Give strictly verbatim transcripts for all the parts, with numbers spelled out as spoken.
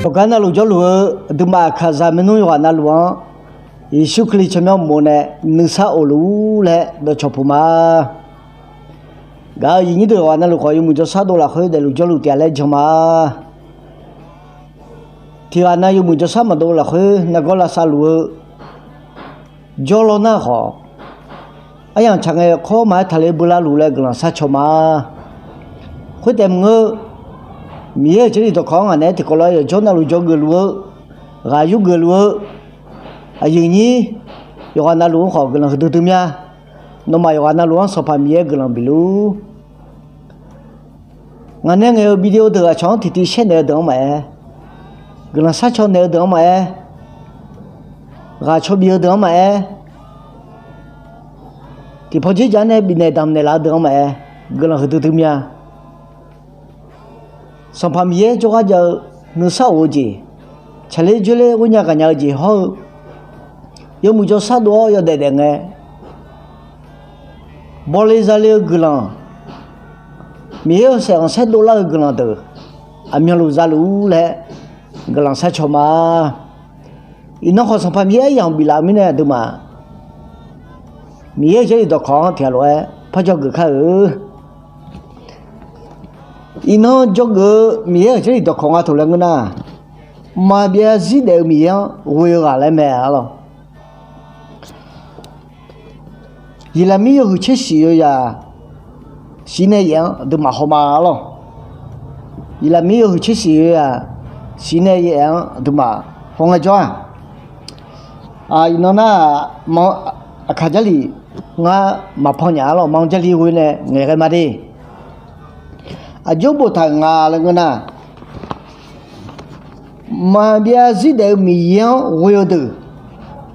Yawqgar navluf jawrluf-eu aqduimaf aqkaqzaq maernmr yawqghaq navluf-anr, Yeqsur Kali tsawrmyanr uqmov nae nuisar of luf-ur laer dawqcawq puq ma. Gaq-euq aqyuif nyir deuq yawqghaq navluf khawf yawmuiq jawrshar dov lafkhoer daefluf jawrluf taef-a laer jan ma. Tiqghaq nav yawmuiq jawrshar maqdov lafkhoer nargawr lavsav luf-eu jawrlaw nar khawf, aryamq tsaq ngae kawr maqaer taqler beular luf laer guiqlanq sharcaw ma. Khoertaef maqngeur, Miqyaer-euq jarlif dawqkawq-anr ngaq naeq-aer tiqkawv lof-aer yawqjawr navluf jawrgeuf luf-eu, ghaq yurgeuf luf-eu aqyuif nyir yawqghaq navluf-anr khawf guiqlanq huiqdui dui mya. Nawmaf yawqghaq navluf-anr Sanqpaq Miqyaer guiqlanq bif luf-ur. Ngaq nae ngaeq-euq video deuq aqcawq-anr tiqtiv shaer naeq-eu deuq-anr maqaer, guiqlanq sharcaw naeq-eu deuq-anr maqaer, ghaq caw bif-eu deuq-anr maqaer, tiqpaw dzer jaq-anr nae bifnaeq damqnaeq laf-eu deuq-anr maqaer, guiqlanq huiqdui dui mya. Sanqpaq Miqyaer jawrgar jav-eu nuisar of-eu jeq, tsaqler dzoerler ghoernya gaqnya-eu jeq hawr-eu, yawmuiq jawrshar dov-awr yawdaef daef ngae, bawle zale-eu guiqlanq, Miqyaer-euq saef khanqsaer dovlar-eu guiqlanq deuq aqmyanluf za luf-ur laer guiqlanq sharcaw ma. Iqnan khawf Sanqpaq Miqyaer aryamq biflaf-eu mirnae aqduimaf Miqyaer-euq jarlif dawqkawq-anr tiqghaq lof-aer par jawrgeuf kar-eu. Iqnan jawrgeuf-eu Miqyaer-euq jarlif dawqkawq nga toq laer ngeur nar, maqbyav zir daef-eu Miqyaer-anr ghoe-eu ghaq laer mae arlawr. Yeqlaqmir yawhuiq tser shif yawzaq shif nae yaef-anr aqduimaf haw ma arlawr. Yeqlaqmir yawhuiq tser shif yawzaq shif nae yaef-anr aqduimaf haw ngaejawr-aq, iqnan nar, aqkaq jarlif ngar maqpan nya arlawr, ma-anr jarlif ghoe nae ngaeqghae ma de. Aqjox boftaq-euq nga laer ngeur nar, maqbyav zir daef-eu Miqyaer-anr ghoe-eu deuq,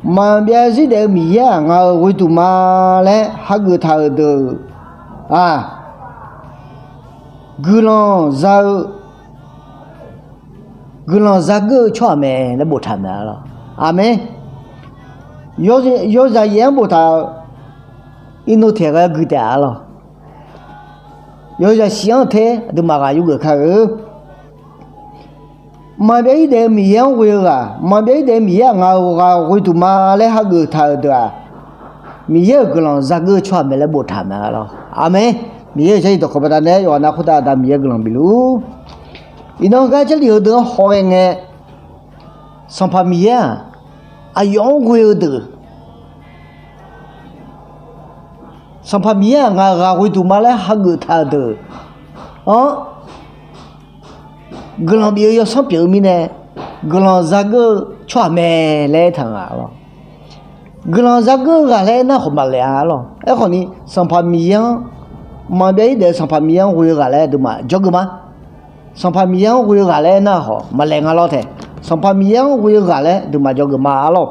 maqbyav zir daef-eu Miqyaer-aq ngaq-euq ghoeduq ma laer hageuf taq-euq deuq-aq, guiqlanq za-eu, guiqlanq zageur-eu tsawrhaq mae laer boftaq mae arlawr. Aqmeq. Yawzaq yaef-anr boftaq-eu, irnov taeq ghae gui taef arlawr. Yawzaq shif-anr ter aqduimaf ghaq yurgeuf kar-eu. Maqbyav zir daef-eu Miqyaer-anr ghoe-eu ghaq, maqbyav zir daef-eu Miqyaer-aq ngaq-euq ghaq ghoeduq ma laer hageuf taq-euq deuq-aq, Miqyaer-euq guiqlanq zageur-eu tsawrhaq mae laer boftaq mae arlawr. Aqmeq. Miqyaer-euq jarlif dawqkawq baqdanae yawqghaq nav khoertav Aqda Miqyaer guiqlanq bif luf-ur. Iqnan gar jarlif heudeuq-anr hawghae ngae, Sanqpaq Miqyaer-aq aqyawf-anr ghoe-eu deuq, Sanqpaq Miqyaer-aq ngaq-euq ghaq ghoeduq ma laer hageuf taq-euq deuq-anr guiqlanq bif-eu yawsanr pyeuf-eu mirnae, guiqlanq zageur-eu tsawrhaq mae laer aertaq nga arlawr. Guiqlanq zageur-eu ghaq laer aernar khawf maqlaef-a arlawr. Aerkhawfni Sanqpaq Miqyaer-anr, maqbyav zir daef-eu Sanqpaq Miqyaer-anr ghoe-eu ghaq laer aqduimaf jawrgeuf ma. Sanqpaq Miqyaer-anr ghoe-eu ghaq laer aernar khawf maqlaef nga lawr taeq. Sanqpaq Miqyaer-anr ghoe-eu ghaq laer aqduimaf jawrgeuf ma arlawr.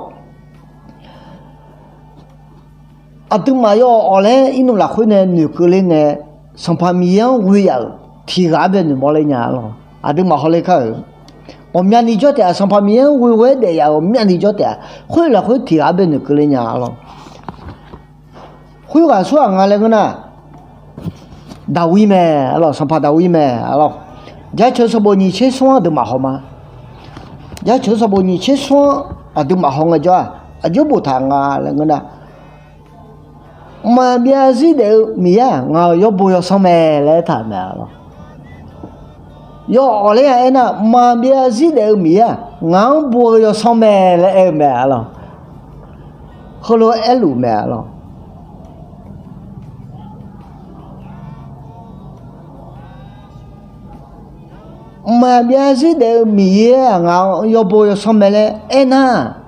Aqduimaf yawawq laer irnmq lafkhoer nae noeqkeuv ler ngae, Sanqpaq Miqyaer-anr ghoe yaf-euq tiq ghaq-anr bae noeqmawr ler nya arlawr. Aqduimaf hawler kar-euq ghawqmyani jawr taef-aq, Sanqpaq Miqyaer-anr ghoe ghoe-aer daef yaf-euq ghawqmyani jawr taef-aq, khoer lafkhoer tiq ghaq-anr bae noeqkeuv ler nya arlawr. Khoerghaq aqsurghaq nga laer ngeur nar, Daqwir mae arlawr, Sanqpaq Daqwir mae arlawr. Jaceuq sanqbof nyiq tser smr-anr aqduimaf haw ma. Jaceuq sanqbof nyiq tser smr-anr aqduimaf haw ngaejawr-aq, aqjox boftaq nga laer ngeur nar, maqbyav zir daef-eu Miqyaer-aq ngaq-euq yawbo yawsanr mae laer aertaq mae arlawr. Yawawq laer ya aernar, maqbyav zir daef-eu Miqyaer-aq ngaq-anr bo-eu yawsanr mae laer aer-eu mae arlawr. Heulof-aer aerluf mae arlawr. Mqmaq byav zir daef-eu Miqyaer-aq ngaq-anr yawbo yawsanr mae laer aernar,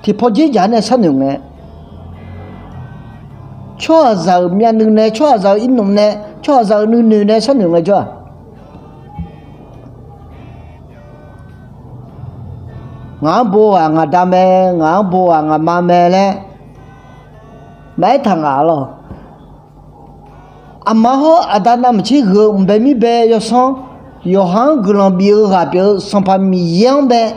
tiqpaw dzer jaq-anr nae sharnoeq ngae, tsawrhaqzaq-euq myavnuiv nae, tsawrhaqzaq-euq irnmq nae, tsawrhaqzaq-euq nuinoeq nae sharnoeq ngaejawr-aq, ngaq-anr bo ghaq ngaq da mae, ngaq-anr bo ghaq ngaq ma mae laer maqaer taq ngaq arlawr. Aqma hawr aqda navmaqtser huiq-eu mqbae mirbae yawsanr, yawqha-anr guiqlanq bif-eu ghaq pyeuf-eu Sanqpaq Miqyaer-anr bae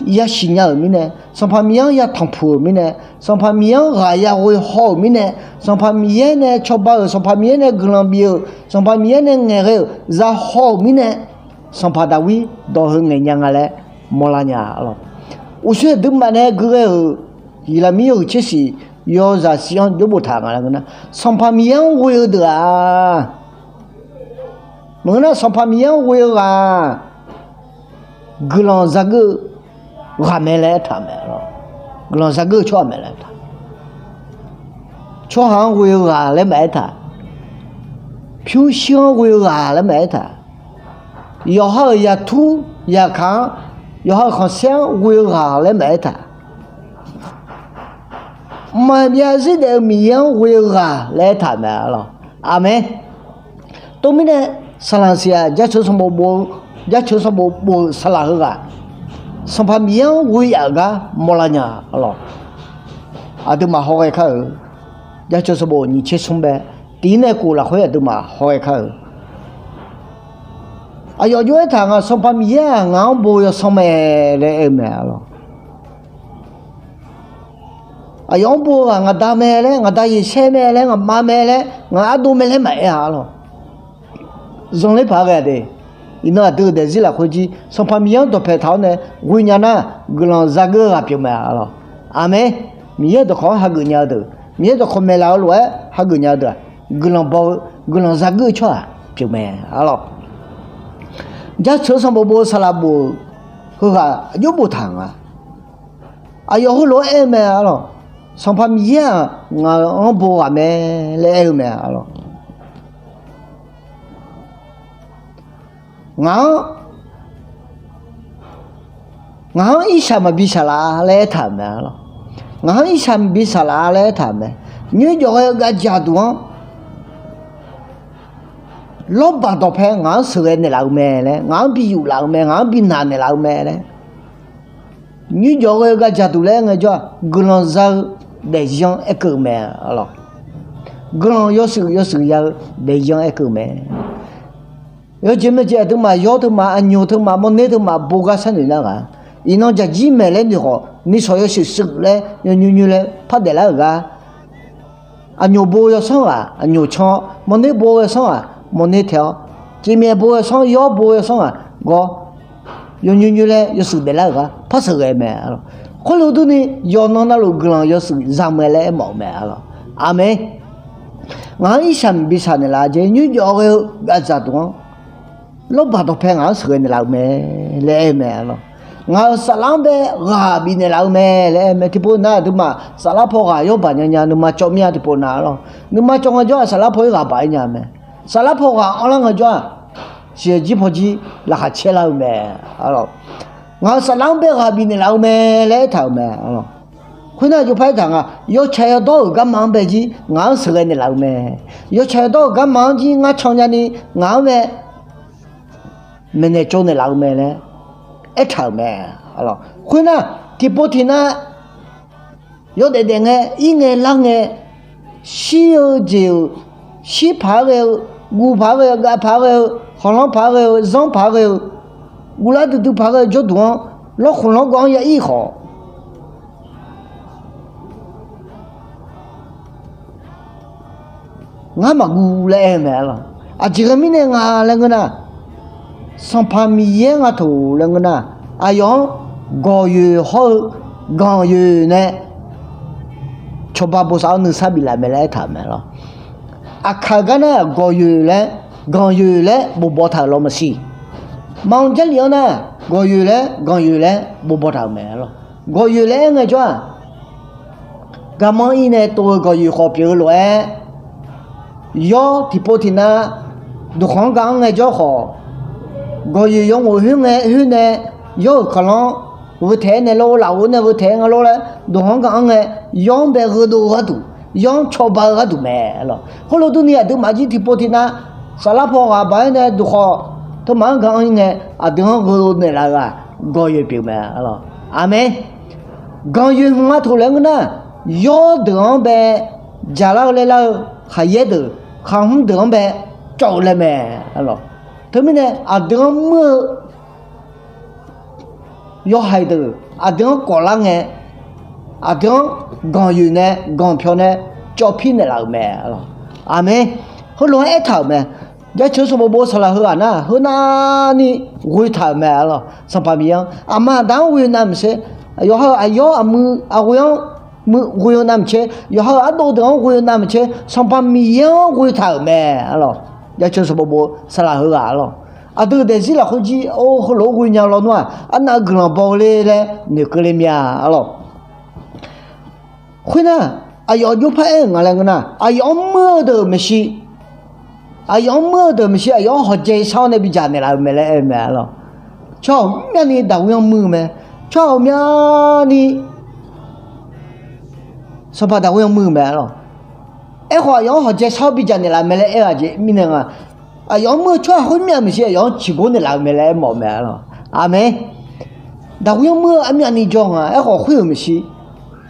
yasiq nya-euq mirnae, Sanqpaq Miqyaer-anr yatanq puq-euq mirnae, Sanqpaq Miqyaer-anr ghaq yaghoe haw-euq mirnae, Sanqpaq Miqyaer nae cawba-euq, Sanqpaq Miqyaer nae guiqlanq bif-euq, Sanqpaq Miqyaer nae ngaeqghae-euq zahaw-euq mirnae, Sanqpaq Daqwir dawq heu ngaeq nya nga laer mawrlar nya-a lawq. Uqshoe aqduimaf nae gui ghae-euq Yeqlaqmir yawhuiq tser shif yawzaq shif-anr jawr boftaq nga laer ngeur nar, Sanqpaq Miqyaer-anr ghoe-eu deuq-aq, maqngeur nar Sanqpaq Miqyaer-anr ghoe-eu ghaq-aq, guiqlanq zageur-eu ghaq mae laer aertaq-euq mae. Guiqlanq zageur-eu tsawrhaq mae laer aertaq. Tsawrhaq-anr ghoe-eu ghaq laer maqaer taq. Pyurshuir-anr ghoe-eu ghaq laer maqaer taq. Yawqha-euq yaqtur yaqkaq-anr, yawqha-euq khanqsaer-anr ghoe-eu ghaq laer maqaer taq. Mqmaq maqbyav zir daef-eu Miqyaer-anr ghoe-eu ghaq laer aertaq-euq mae-a lawq. Aqmeq. Teumirnae saqlaq siq-aq, jaceuq sanqbof bof-eu, jaceuq sanqbof bof-euq saqlaq heughaq, Sanqpaq Miqyaer-anr ghoe yaf-euq gar mawrlar nya-a lawq. Aqduimaf hawghae kar-euq, jaceuq sanqbof nyiq tser smr bae, tiq nae kof lafkhoer aqduimaf hawghae kar-euq. Aqyawf jov-aer taq nga, Sanqpaq Miqyaer-aq ngaq-anr bo yawsanr mae laer aer-eu mae-a lawq. Aqyawf-anr bo-eu ghaq ngaq da mae laer, ngaq da Yeqsaer mae laer, ngaqma mae laer, ngaq ardov mae laer maqaer-a lawq. Zanqler paq-aer ghae-a de. Iqnan aqdui-euq daefzir lafkhoer jir Sanqpaq Miqyaer-anr dawqpae taq-awr nae ghoe nya nar, guiqlanq zageur-eu ghaq pyeuf mae-a lawq. Aqmeq. Miqyaer dawqkawq-anr hageuf nya-eu deuq, Miqyaer dawqkawq maeqlaf-eu lof-aer hageuf nya-eu deuq-aq, guiqlanq baw-eu, guiqlanq zageur-eu tsawrhaq pyeuf mae-a lawq. Jaceuq sanqbof bof-eu saqlaq bof-euq heughaq aqjox boftaq nga. Aqyawf heulof-aer aer-eu mae-a lawq. Sanqpaq Miqyaer-aq ngaq-anr bo ghaq mae laer aer-eu mae-a lawq. Ngaq-anr, ngaq-anr irshaq maqbi shaq laf laer aertaq-euq mae-a lawq. Ngaq-anr irshaq maqbi shaq laf laer aertaq-euq mae. Nymrjawf ghae-eu gavdzaq duq-anr lawrbaq dawqpae ngaq-anr sheuqghae naeqlaf-eu mae laer, ngaq-anr bi yuflaf-eu mae, ngaq-anr bi naq naeqlaf-eu mae laer, nymrjawf ghae-eu gavdzaq duq laer aer ngaejawr-aq, guiqlanq za-eu daefzir-anr aerkeuv-eu mae-a lawq. Guiqlanq yawshuif yawshuif ya-eu daefzir-anr aerkeuv-eu mae. Yawjeq maeqjeq aqduimaf yawr teumaf, aqnyoq teumaf, mawrner teumaf, bogar sharnoeq nar ghaq, iqnan jaqjir maeq laer noeq khawf, nishawq yawshuif shuif laer yawnyoer nyoer laer par daeflar-euq gar, aqnyoq bo yawsanr ghaq aqnyoq can-awr, mawrner bo yawsanr ghaq mawrner tae-awr, cifmyaef bo yawsanr, yawr bo yawsanr ghaq gawr, yawnyoer nyoer laer yawshuif daeflar-euq gar par sheuqghae mae-a lawq. Khoerlof durni, yawqnan navluf guiqlanq yawshuif za mae laer aermawf-eu mae-a lawq. Aqmeq. Ngaq-anr irshaq maqbi shaq naeqlaf jeq, nymrjawf ghae-eu gavdzaq duq-anr lawrbaq dawqpae ngaq-anr sheuqghae naeqlaf-eu mae laer aer-eu mae-a lawq. Ngaq-euq saflar-anr bae ghaq bifnaeq laf-eu mae laer aer-eu mae. Tiqpov nar aqduimaf saflar paw ghaq yawr baq nya nya, nuima cawv mir-a tiqpov nar-a lawq. Nuima cawv ngaejawr-aq saflar paw-ir ghaq baq-ir nya mae. Saflar paw ghaq anrlar ngaejawr-aq, siqyaer jir paw jir laqkhaq caerlar-eu mae-a lawq. Ngaq-euq saflar-anr bae ghaq bifnaeq laf-eu mae laer aertaq-euq mae-a lawq. Khoernar jov par aertaq nga, yawtsaq yawdawr-euq garma-anr bae jir ngaq-anr sheuqghae naeqlaf-eu mae. Yawtsaq yawdawr-euq garma-anr jir ngar can nyani ngaq-anr mae maeqnaeq tsovnaeq laf-eu mae laer aertaq-euq mae. Khoernar, tiqpov tiqnar yawdaef daef ngae, ir ngae lar ngae, shir-eu jeq-euq, shir paq-aer ghae-eu, guv paq-aer ghae-eu, gav paq-aer ghae-eu, khanqlanr paq-aer ghae-eu, zanr paq-aer ghae-eu, guvlar duidui paq-aer ghae-eu jawrduq-anr, lawrkhof lanrgawv-anr ya ir khawf, ngar maqguv laer aer-eu mae-a lawq. Aqjeq ghae mirnae nga laer ngeur nar, Sanqpaq Miqyaer nga toq laer ngeur nar, aqyawf-anr gawqyoeq hawr-eu ganqyoeq nae cawba bosav-awr nuisar biflaf mae laer aertaq-euq mae lawq. Aqkaq-eu gar nar gawqyoeq laer, ganqyoeq laer bofbaw taq-euq lawr maqsiq. Maqanr Jarlif-anr nar, gawqyoeq laer, ganqyoeq laer bofbaw taq-euq mae lawq. Gawqyoeq laer aer ngaejawr-aq, garmanr ir nae tov-eu gawqyoeq khawf pyeuf-eu lof-aer, yawr tiqpov tiqnav duqkhanq-anr ga-anr ngaejawr khawf, gawqyoeq yawngof khoer ngae khoer nae, yawr-euq kaqlanr gheu taef-aer nae lor, lafov nae gheu taef-aer nga lor laer duqkhanq-anr ga-anr ngae, yawr-anr bae gheudov-eu gharduq, yawr-anr cawba-eu gharduq mae lawq. Khoerlof durni aqduimaf jir tiqpov tiqnav saflar paw ghaq baq-aer nae duqkhawf teumaf-anr ga-anr ir ngae, aqdui-anr gheudov naeqlaf-eu ghaq gawqyoeq pyeuf mae lawq. Aqmeq. Ganqyoeq hmq nga toq laer ngeur nar, yawr deuq-anr bae jaqlar-eu laer lar-eu khaqyaer deuq, khaqhmr deuq-anr bae cawv-eu laer mae lawq. Teumirnae aqdui-anr muir-eu yawhaiq deuq aqdui-anr kawflar ngae, aqdui-anr ganqyoeq nae ganqpyawq nae cawv pir naeqlaf-euq mae lawq. Aqmeq. Heulof-aer aertaq-euq mae. Jaceuq sanqbof bof saqlaq heughaq nar, heunavni ghoe taq-euq mae arlawq. Sanqpaq Miqyaer-anr aqma aqda-anr ghoe-eu navmaqtser, yawqha-euq aqyawf aqmuiq aqghoe-anr ghoe-eu navmaqtser, yawqha-euq ardov deuq-anr ghoe-eu navmaqtser, Sanqpaq Miqyaer-anr ghoe taq-euq mae arlawq. Jaceuq sanqbof bof saqlaq heughaq arlawq. Aqdui-euq daefzir lafkhoer jir-or, heulof-aer ghoe nya-eu lawnmr-aq, arnav-eu guiqlanq baw-eu le laer noeqkeuv le mya arlawq. Khoernar, aqyawf jawrpar aer-euq nga laer ngeur nar, aqyawf-anr muir-eu deuq maeqshi, aqyawf-anr muir-eu deuq maeqshi, aqyawf-anr hawqjae shar-awr nae bidzaq naeqlaf-euq mae laer aer-eu mae arlawq. Tsawrhaq ghawqmyani daqghoer-anr muir-eu mae. Tsawrhaq ghawqmyani Sanqpaq daqghoer-anr muir-eu mae arlawq. Aerkhawf, aqyawf-anr hawqjae shar-awr bidzaq naeqlaf-euq mae laer aer-eu aqjeq mirnae nga, aqyawf-anr muir-eu tsawrhaq khoermyav maeqshi, aqyawf-anr ciqgor naeqlaf-euq mae laer aermawf-eu mae arlawq. Aqmeq. Daqghoer-anr muir-eu armyavni jawr nga. Aerkhawf, khoer-euq maeqshi,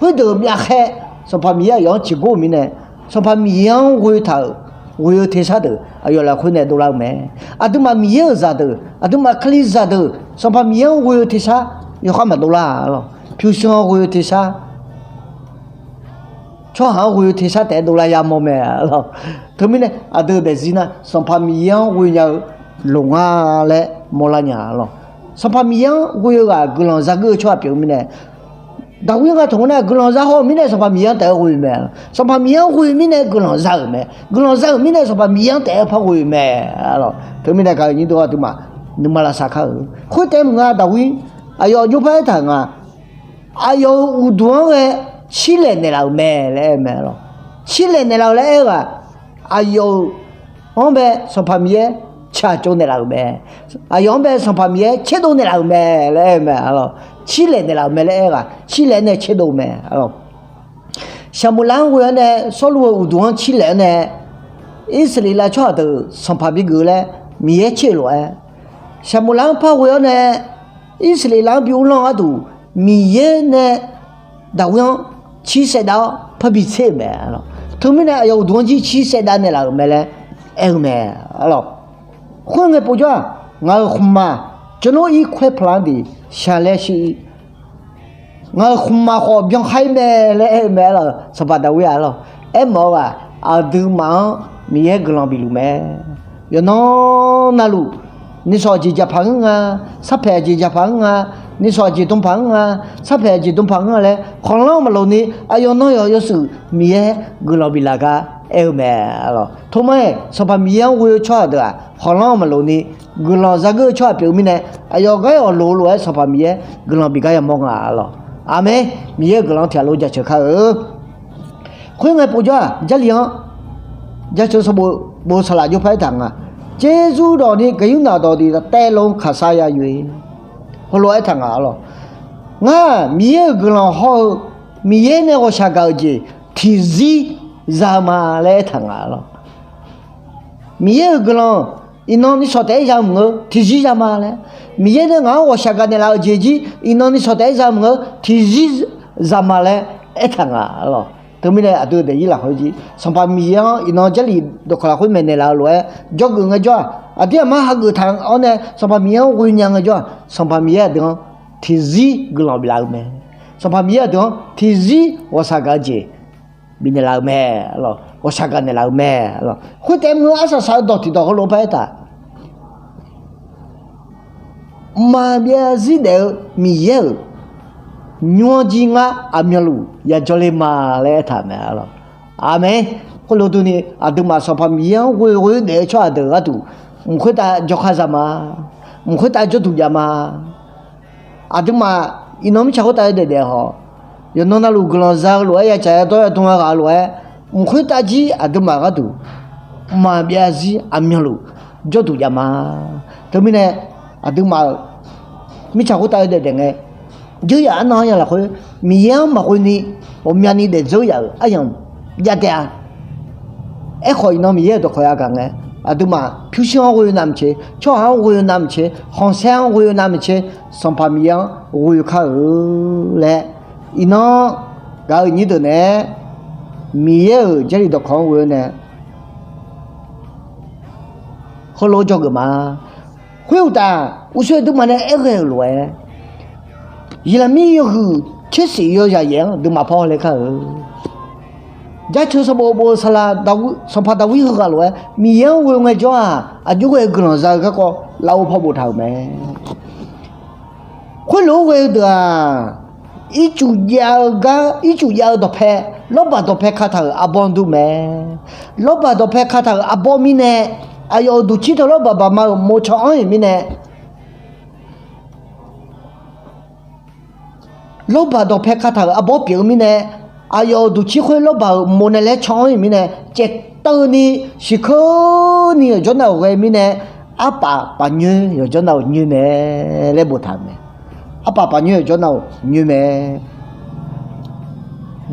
khoerdeuq-euq myavkhaer, Sanqpaq Miqyaer aqyawf-anr ciqgor-euq mirnae, Sanqpaq Miqyaer-anr ghoe taq-euq, ghoe-eu tersar deuq aqyawf lafkhoer nae dovlar-eu mae. Aqduimaf Miqyaer-euq zaqdeuq, aqduimaf Kalizaq deuq, Sanqpaq Miqyaer-anr ghoe-eu tersar yawkhav maqdov lar arlawq. Pyurshuir-anr ghoe-eu tersar, tsawrhaq-anr ghoe-eu tersar taef-aer dovlar yamawr mae arlawq. Teumirnae aqdui-euq daefzir nar, Sanqpaq Miqyaer-anr ghoe nya-eu loq nga laer mawrlar nya arlawq. Sanqpaq Miqyaer-anr ghoe-eu ghaq guiqlanq zageuf-eu tsawrhaq pyeuf-eu mirnae, daqghoer nga taq-eu nar, guiqlanq za haw-euq mirnae Sanqpaq Miqyaer-anr taef-aer ghoe-eu mae. Sanqpaq Miqyaer-anr ghoe-eu mirnae guiqlanq za-euq mae. Guiqlanq za-euq mirnae Sanqpaq Miqyaer-anr taef-aer par ghoe-eu mae arlawq. Teumirnae gaq-euq nyir dov aqduimaf nuima lavsav kar-eu. Khoertaef maqnga daqghoer, aqyawf jawrpar aertaq-euq nga, aqyawf-euq uqduq-anr ghae cirlaeq naeqlaf-euq mae laer aer-eu mae arlawq. Cirlaeq naeqlaf-eu laer aer-eu ghaq, aqyawf-euq anr bae Sanqpaq Miqyaer tsaqtsov naeqlaf-euq mae. Aqyawf-anr bae Sanqpaq Miqyaer tserdov naeqlaf-euq mae laer aer-eu mae arlawq. Cirlaeq naeqlaf-euq mae laer aer-eu ghaq, cirlaeq-aer nae tserdov-eu mae arlawq. Saqmuqlav-anr ghoe-awr nae, Sawrluv-euq uqduq-anr cirlaeq-awr nae, Irsaqleqlav tsawrhaq deuq sanqpaq bigeuf laer Miqyaer tser-euq lof-aer, Saqmuqlav-anr par ghoe-awr nae, Irsaqleqlav-anr bi uvlanr-eu gharduq Miqyaer nae daqghoer-anr cir saevdav-awr parbi tser-euq mae. Teumirnae aqyawf uqduq-anr jir cir saevdav naeqlaf-euq mae laer aer-eu mae arlawq. Khoerngae povjawr-aq, ngaq-euq khmqmaq ကျွန်တော်၏ ခွဲးဖျားသည် ရှည်လျက်ရှိ Ngaq-euq khmqmaq khawf byankhav-ir mae laer aer-eu mae arlawq. Sanqpaq Daqwir-aq arlawq, aermawf-eu ghaq aqduimaf-anr Miqyaer guiqlanq bif luf mae. Yawqnan navluf, nishawq aqjeq jaqpaq-anr nga, sarpaeq aqjeq jaqpaq-anr nga, nishawq aqjeq dm paq-anr nga, sarpaeq aqjeq dm paq-anr nga laer khanqlanr maqloq ni, aqyawf nan yawq yawshuif Miqyaer guiqlanq biflaf gar aer-eu mae arlawq. Toma-aer Sanqpaq Miqyaer-anr ghoe-eu tsawrhaq deuq-aq, khanqlanr maqloq ni guiqlanq zageur-eu tsawrhaq pyeuf-eu mirnae, aqyawf gar-aer awqloq lof-aer Sanqpaq Miqyaer guiqlanq bif gar yamawr nga arlawq. Aqmeq. Miqyaer-euq guiqlanq tiqghaq lof jaceuq kar-eu. Khoerngae povjawr-aq, Jarlif-anr jaceuq sanqbof bof saqlaq jawrpar aertaq nga, ကျေးဇူးတော်နှင့် ကရုဏာတော်သည် တသက်လုံး ခံစားရ၍ heulof-aer aertaq nga arlawq. Ngar Miqyaer-euq guiqlanq hawr-eu, Miqyaer nae ghawqshaq gaq-euq jeq tiqzir za-eu ma laer aertaq nga arlawq. Miqyaer-euq guiqlanq iqnan nishawq taef-aer ya mq-eu tiqzir za ma laer, Miqyaer nae ngaq-anr ghawqshaq gaq naeqlaf-euq jeq jir iqnan nishawq taef-aer ya mq-eu tiqzir za ma laer aertaq nga arlawq. Teumirnae aqdui daefzir lafkhoer jir Sanqpaq Miqyaer-anr iqnan Jarlif dawqkawq lafkhoer maeqnaeq laf-eu lof-aer jawrgeuf ngaejawr-aq, aqdir aqmar hageuf taq-awr nae Sanqpaq Miqyaer-anr ghoe nya ngaejawr-aq, Sanqpaq Miqyaer aqdui-anr tiqzir guiqlanq biflaf-eu mae. Sanqpaq Miqyaer aqdui-anr tiqzir ghawqshaq gaq-eu jeq bifnaeq laf-eu mae arlawq. Ghawqshaq gaq naeqlaf-eu mae arlawq. Khoertaef mr-eu arsaq saq-eu dawq tiqdawq heulof-aer par aertaq, mqmaq byav zir daef-eu Miqyaer-euq nymr-anr jir ngar aqmyanluf yajawr le ma laer aertaq mae arlawq. Aqmeq. Khoerlof durni aqduimaf Sanqpaq Miqyaer-anr ghoe ghoe daef-eu tsawrhaq deuq gharduq, mq khoertav jawrkhar za ma, mq khoertav jawrduq jav ma. Aqduimaf iqnan mirtsaq khoertav yawdaef daef haw, yawqnan navluf guiqlanq za-eu lof-aer yacaq yadawr yadm-a ghaq-eu lof-aer, mq khoertav jir aqduimaf gharduq mqmaq byav zir aqmyanluf jawrduq jav ma. Teumirnae aqduimaf-euq mirtsaq khoertav yawdaef daef ngae, jeuryaq arnan-anr ya lafkhoer Miqyaer-anr maqghoe ni ghawqmyani daefdzeur yaf-euq aryamq jav taef-a. Aerkhawf iqnan Miqyaer-euq dawqkawq yagaq ngae, aqduimaf pyurshuir-anr ghoe-eu navmaqtser, tsawrhaq-anr ghoe-eu navmaqtser, khanqsaer-anr ghoe-eu navmaqtser, Sanqpaq Miqyaer-anr ghoe kar-eu laer, iqnan gaq-euq nyir deuq nae Miqyaer-euq Jarlif dawqkawq-anr ghoe-eu nae heulof-aer jawrgeuf ma. Khoeruqtaf, uqshoe aqduimaf nae aerghae-euq lof-aer, Yeqlaqmir yawhuiq tsersiq yawzaq yaef-anr aqduimaf paw haw le kar-eu. Jaceuq sanqbof bof-eu saqlaq, Sanqpaq Daqwir heughaq lof-aer Miqyaer-anr ghoe-eu ngaejawr-aq, aqjox ghae-eu guiqlanq za-eu garkawv lafov paw boftaq-euq mae. Khoerlof-aer ghae-eu deuq-aq, ircuf jav-eu gar, ircuf jav-eu dawqpae, lawrbaq dawqpae kataq-euq arbawr dur mae. Lawrbaq dawqpae kataq-euq arbawr mirnae, aqyawf-euq duqcir teu lawrbaq baqma-euq mo can anr-iq mirnae, lawrbaq dawqpae kataq-euq arbawr pyeuf-eu mirnae, aqyawf-euq duqcir khoer lawrbaq-euq mo nae laer can anr-iq mirnae, caev teuv ni, siqkeur ni yawqjawr nav-euq ghae mirnae, arpaf paf nyoer yawqjawr nav-euq nyoer mae laer boftaq-euq mae. Arpaf paf nyoer yawqjawr nav-euq nyoer mae.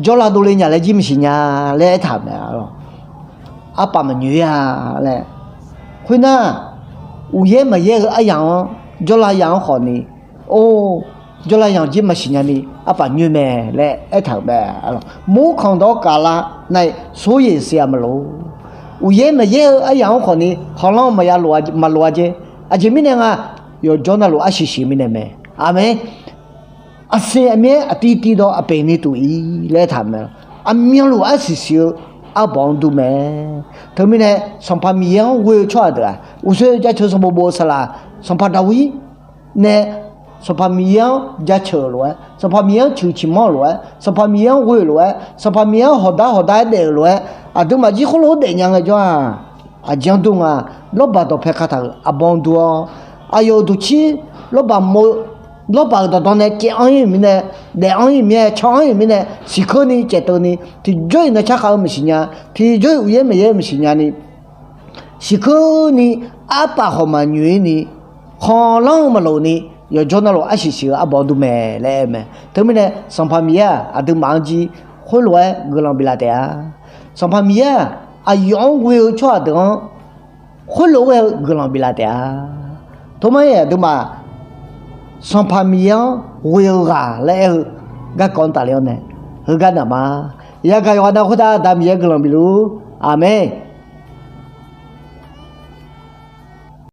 Jawrlav dovle nya laer jir maqsiq nya laer aertaq-euq mae. Arpaf maqnyoer-a laer. Khoernar, uqyaer maqyaer-eu aryamq-anr, jawrlav yamq-anr khawfni, or, jawrlav yamq jir maqsiq nyani arpaf nyoer mae laer aertaq-euq mae. Murkhanq dawq-anr kavlar nar-iq soryeq siq-a maqloq. Uqyaer maqyaer-eu aryamq-anr khawfni khanqlanr maqya lof-a, maqlof-a jeq. Aqjeq mirnae nga, yawqjawr navluf arsiq siq mirnae mae. Aqmeq. Aqsiq aqmyaer aqtiv tiv dawq aqpeq ni tuf-ir laer aertaq-euq mae. Aqmyanluf arsiq siq-eu arbawq-anr dur mae. Teumirnae Sanqpaq Miqyaer-anr ghoe-eu tsawrhaq deuq-aq, uqshoe jaceuq sanqbof bof-eu saqlaq, Sanqpaq Daqwir nae Sanqpaq Miqyaer-anr jaceuq-euq lof-aer, Sanqpaq Miqyaer-anr cuiq ciqmanr-euq lof-aer, Sanqpaq Miqyaer-anr ghoe-euq lof-aer, Sanqpaq Miqyaer-anr hawqdar hawqdar-aer daef-euq lof-aer, aqduimaf jir khoerlof-aer daefnya ngaejawr-aq, aqjeq-anr dur nga. Lawrbaq dawqpae kataq-euq arbawr-anr dur-awr, aqyawf-euq duqcir lawrbaq mo, lawrbaq-euq dawqdawq nae caev anr-ir-euq mirnae, daef anr-ir-euq mirnae, can anr-ir-euq mirnae, siqkeur ni caev teuv ni, tiqjawr-iq nae tsarkhav-eu maqsiq nya, tiqjawr-iq uqyaer maqyaer-eu maqsiq nyani, siqkeur ni arpaf khawf maqnyoer ni, khanqlanr-eu maqloq ni, yawqjawr navluf arsiq siq-eu arbawq-anr dur mae laer aer-eu mae. Teumirnae Sanqpaq Miqyaer-aq aqduimaf-anr jir khoerlof-aer guiqlanq biflaf taef-a. Sanqpaq Miqyaer-aq aqyawf-anr ghoe-eu tsawrhaq deuq-anr khoerlof-aer ghae-eu guiqlanq biflaf taef-a. Tov mar-iq aqduimaf Sanqpaq Miqyaer-anr ghoe-eu ghaq laer aer-eu garkawv-anr tafler-awr nae, heugar naq ma. Yagaq yawqghaq nav khoertav Aqda Miqyaer guiqlanq bifluf-ur. Aqmeq.